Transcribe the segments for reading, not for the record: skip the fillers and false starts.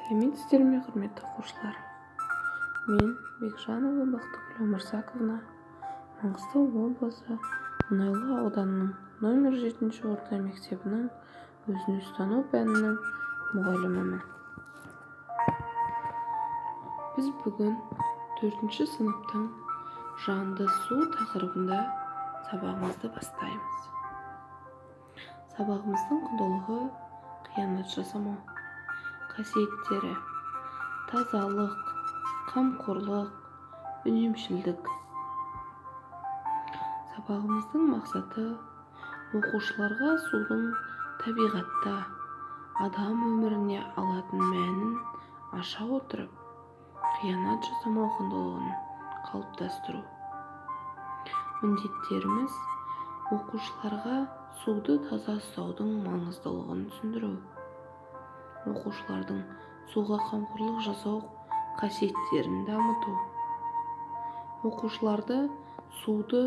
Сәлеметсіздер ме, құрметті оқушылар? Мен Бекжанова Бақтыгүл Өмірзаковна, Маңғыстау облысы Мұнайлы ауданының нөмір 7 орта мектебінің өзін өзі тану пәнінің мұғалімімін. Біз бүгін 4-ші сыныптың жанды су тақырыбында сабағымызды бастаймыз. Сабағымыздың құндылығы қиянат жасамау, қасиеттері тазалық, қамқорлық, үнемшілдік. Сабағымыздың мақсаты оқушыларға судың табиғатта адам өміріне алатын мәнін аша отырып, қиянат жасамау құндылығын қалыптастыру. Міндеттеріміз оқушыларға суды таза ұстаудың маңыздылығын түсіндіру, оқушылардың суға қамқорлық жасау қасиеттерін дамыту, оқушыларды суды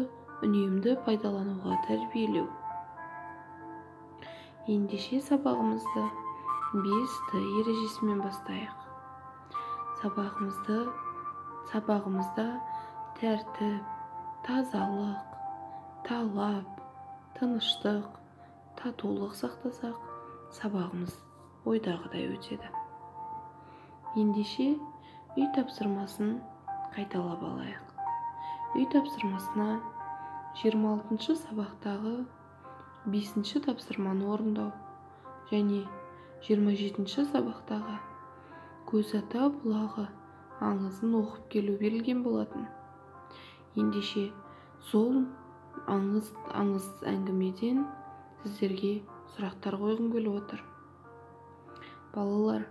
үнемді пайдалануға тәрбиелеу. Ендеше сабағымызды 5Т ережесімен бастайық. Сабағымызда тәртіп, тазалық, талап, тыныштық, татулық сақтасақ, сабағымыз ойдағыдай өтеді. Ендеше үй тапсырмасын қайталап алайық. Үй тапсырмасына 26-шы сабақтағы 5-ші тапсырманы орындау және 27-ші сабақтағы Көз ата бұлағы аңызын оқып келу берілген болатын. Ендеше сол аңыз әңгімеден сіздерге сұрақтар қойғым келіп отыр. Балалар,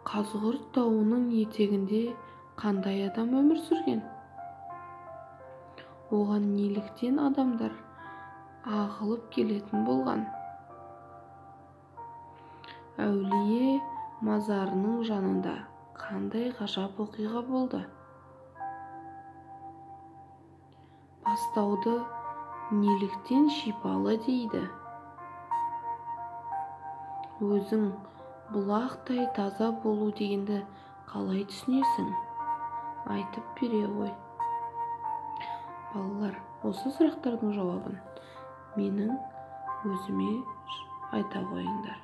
Қазығұрт тауының етегінде қандай адам өмір сүрген? Оған неліктен адамдар ағылып келетін болған? Әулие мазарының жанында қандай ғажап оқиға болды? Бастауды неліктен шипалы дейді? Өзің бұлақтай таза болу дегенді қалай түсінесің? Айтып бере ғой. Балалар, осы сұрақтардың жауабын менің өзіме айта қойыңдар.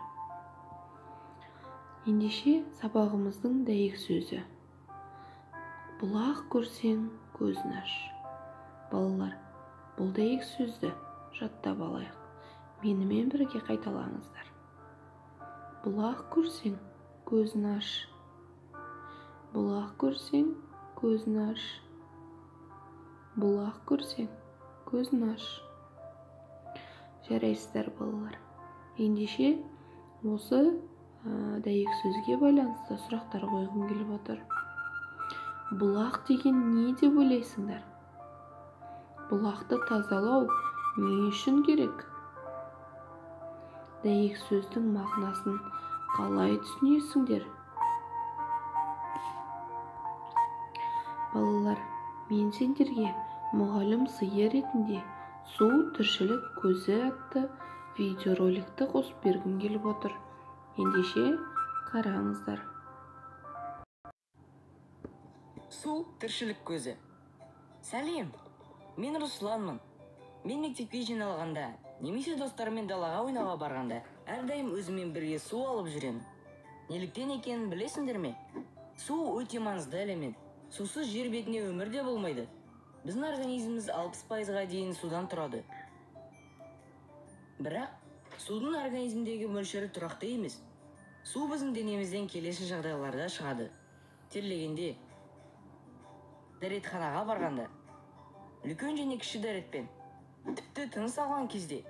Ендеше сабағымыздың дәйек сөзі: бұлақ көрсең көзін аш. Балалар, бұл дәйек сөзді жаттап алайық. Менімен бірге қайталаңыздар. Бұлақ көрсең көзін аш. Бұлақ көрсең көзін аш. Бұлақ көрсең көзін аш. Жарайсыздар, балалар. Ендеше осы дәйек сөзге байланысты сұрақтар қойғым келіп отыр. Бұлақ деген не деп ойлайсыңдар? Бұлақты тазалау не үшін керек? Дәйек сөздің мағынасын қалай түсінесіңдер? Балалар, мен сендерге мұғалім сыйы ретінде су тіршілік көзі атты видеороликті қосып бергім келіп отыр. Ендеше қараңыздар. Су тіршілік көзі. Сәлем, мен Русланмын. Мен мектепке жиналғанда немесе достарыммен далаға ойнауға барғанда әрдайым өзіммен бірге су алып жүремін. Неліктен екенін білесіңдер ме? Су өте маңызды элемент. Сусыз жер бетінде өмір де болмайды. Біздің организміміз 60%-ға дейін судан тұрады. Бірақ судың организмдегі мөлшері тұрақты емес. Су біздің денемізден келесі жағдайларда шығады. Терлегенде, дәретханаға барғанда, үлкен және кіші дәретпен, тіпті тыныс алған кезде.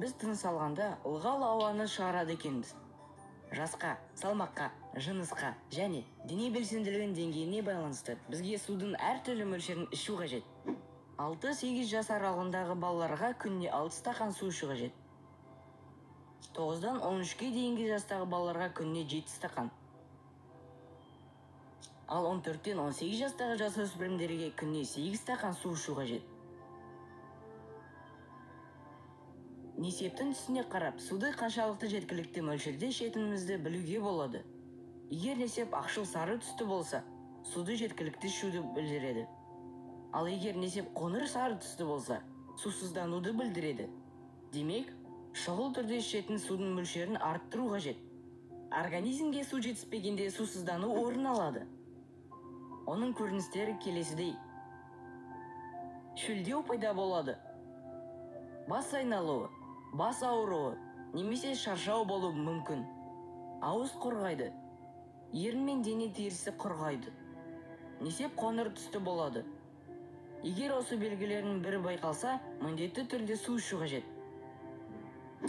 Біз тыныс алғанда ылғал ауаны шығарады екенбіз. Жасқа, салмаққа, жынысқа және дене белсенділігінің деңгейіне байланысты бізге судың әртүрлі мөлшерін ішу қажет. 6-8 жас аралығындағы балаларға күніне 6 стақан су ішу қажет. 9-дан 13-ке дейінгі жастағы балаларға күніне 7 стақан. Ал 14-тен 18 жастағы жасөспірімдерге күніне 8 стақан су ішу қажет. Несептің түсіне қарап, суды қаншалықты жеткілікті мөлшерде ішетінімізді білуге болады. Егер несеп ақшыл сары түсті болса, суды жеткілікті ішуді білдіреді. Ал егер несеп қоңыр сары түсті болса, сусыздануды білдіреді. Демек, шұғыл түрде ішетін судың мөлшерін арттыру қажет. Организмге су жетіспегенде сусыздану орын алады. Оның көріністері келесідей. Шөлдеу пайда болады. Бас айналуы, бас ауруы немесе шаршау болуы мүмкін. Ауыз құрғайды. Ерін мен дене терісі құрғайды. Несеп қоңыр түсті болады. Егер осы белгілердің бірі байқалса, міндетті түрде су ішу қажет.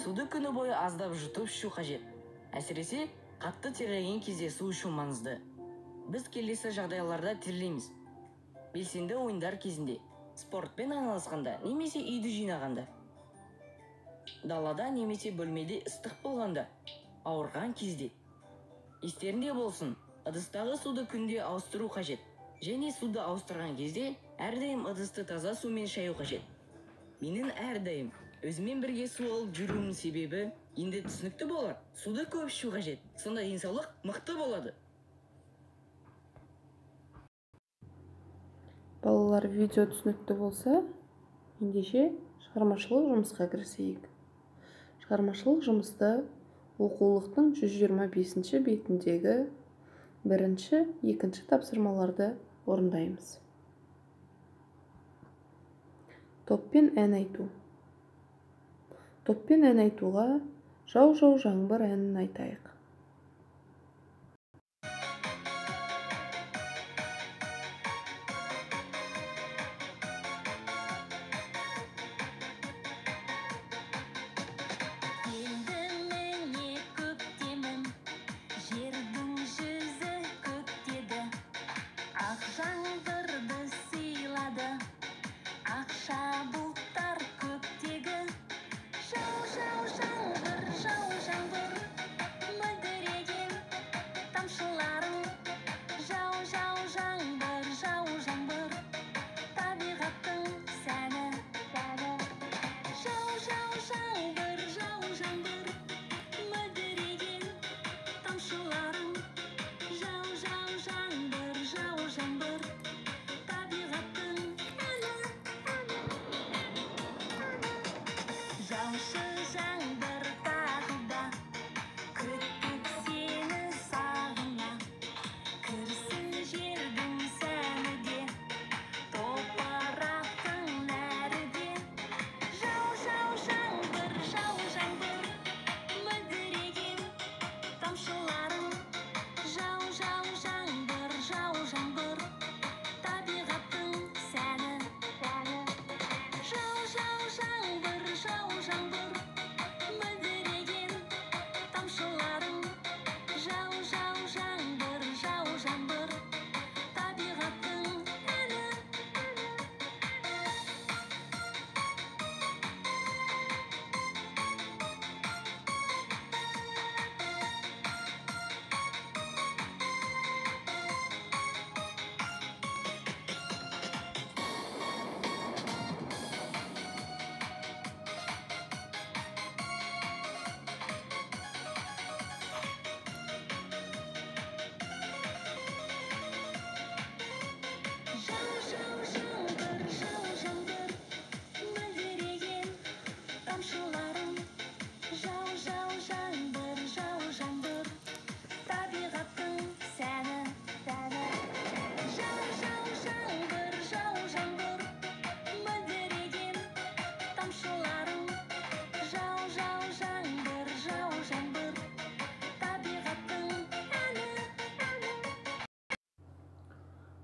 Суды күні бойы аздап жұтып ішу қажет. Әсіресе, қатты терлеген кезде су ішу маңызды. Біз келесі жағдайларда терлейміз. Белсенді ойындар кезінде, спортпен айналысқанда немесе үйді жинағанда, далада немесе бөлмеде ыстық болғанда, ауырған кезде. Естерінде болсын, ыдыстағы суды күнде ауыстыру қажет. Және суды ауыстырған кезде әрдайым ыдысты таза сумен шаю қажет. Менің әрдайым өзіммен бірге су алып жүруімнің себебі енді түсінікті болар. Суды көп ішу қажет, сонда денсаулық мықты болады. Балалар, видео түсінікті болса, ендеше шығармашылық жұмысқа кірісейік. Шығармашылық жұмысты оқулықтың 125-ші бетіндегі бірінші, екінші тапсырмаларды орындаймыз. Топпен ән айту. Топпен ән айтуға «Жау-жау жаңбыр» әнін айтайық.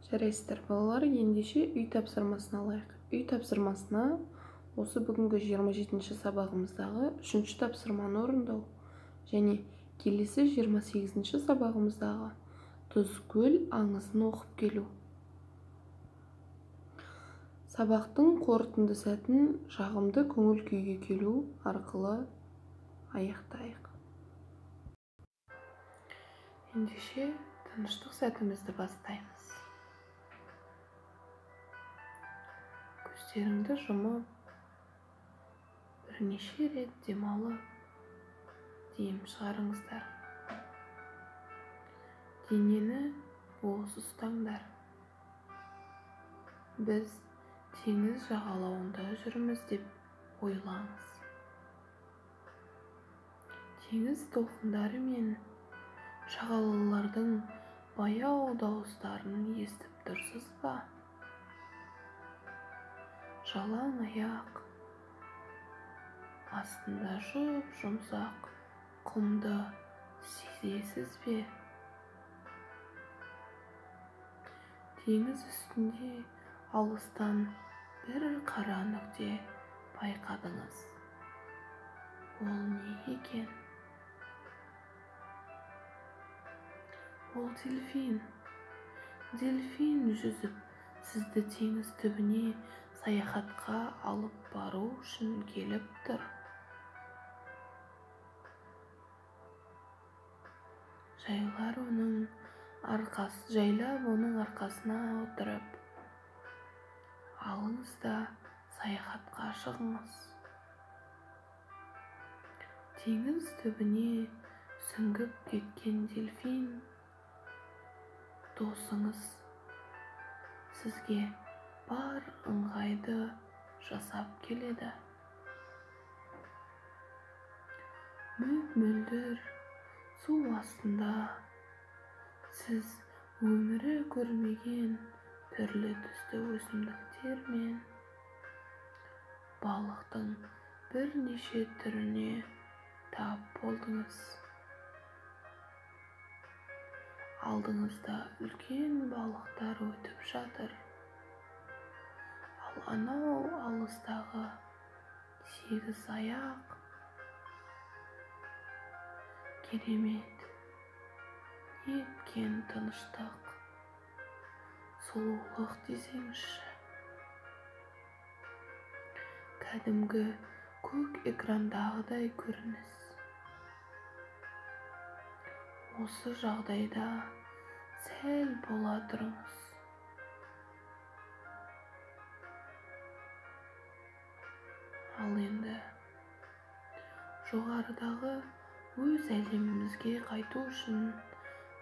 Жарайсыздар, балалар, ендеше үй тапсырмасын алайық. Үй тапсырмасына осы бүгінгі 27-ші сабағымыздағы 3-ші тапсырманы орындау және келесі 28-ші сабағымыздағы Тұзкөл аңызын оқып келу. Сабақтың қорытынды сәтін жағымды көңіл күйге келу арқылы аяқтайық. Ендеше тыныштық сәтімізді бастаймыз. Көздеріңді жұмып, бірнеше рет демалып, дем шығарыңыздар. Денені бос ұстаңдар. Біз теңіз жағалауында жүрміз деп ойлаңыз. Теңіз толқындары мен шағалалардың баяу дауыстарын естіп тұрсыз ба? Жалаң аяқ астында жұп-жұмсақ құмды сезесіз бе? Теңіз үстінде алыстан бір қара нүкте байқадыңыз. Ол не екен? Ол дельфин. Дельфин жүзіп сізді теңіз түбіне саяхатқа алып бару үшін келіп тұр. Жайлап оның арқасына отырып алыңыз да саяхатқа шығыңыз. Теңіз түбіне сүңгіп кеткен дельфин досыңыз сізге бар ыңғайды жасап келеді. Мөп-мөлдір су астында сіз өмірі көрмеген түрлі түсті өсімдіктер мен балықтың бірнеше түріне тап болдыңыз. Алдыңызда үлкен балықтар өтіп жатыр. Ал анау алыстағы 8 аяқ керемет, неткен тыныштық, сұлулық десеңізші. Кәдімгі көк экрандағыдай көрініс. Осы жағдайда сәл бола тұрыңыз. Ал енді жоғарыдағы өз әлемімізге қайту үшін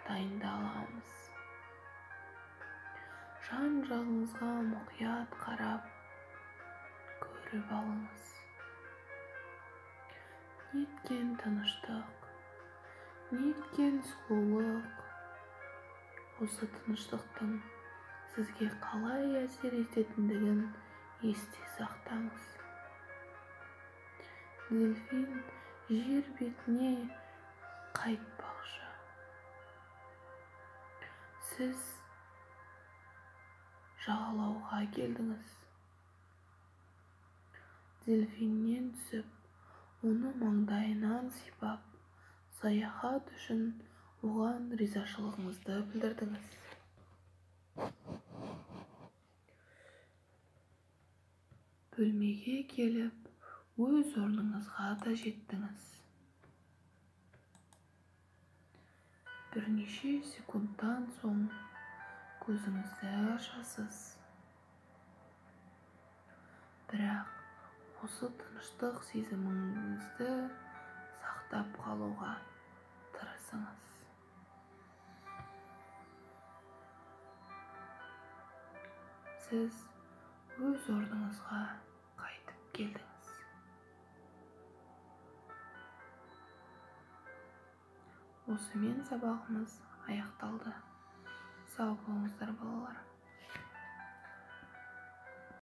дайындаламыз. Жан-жағыңызға мұқият қарап көріп алыңыз. Неткен тыныштық, неткен сұлулық. Осы тыныштықтың сізге қалай әсер ететіндігін есте сақтаңыз. Дельфин жер бетіне қайтпақшы. Сіз жағалауға келдіңіз. Дельфиннен түсіп, оны маңдайынан сипап, саяхат үшін оған ризашылығыңызды білдірдіңіз. Бөлмеге келіп, өз орныңызға да жеттіңіз. Бірнеше секундтан соң көзіңізді ашасыз. Бірақ осы тыныштық сезіміңізді сақтап қалуға тырысыңыз. Сіз өз орныңызға қайтып келдіңіз. Осымен сабағымыз аяқталды. Сау болыңыздар, балалар.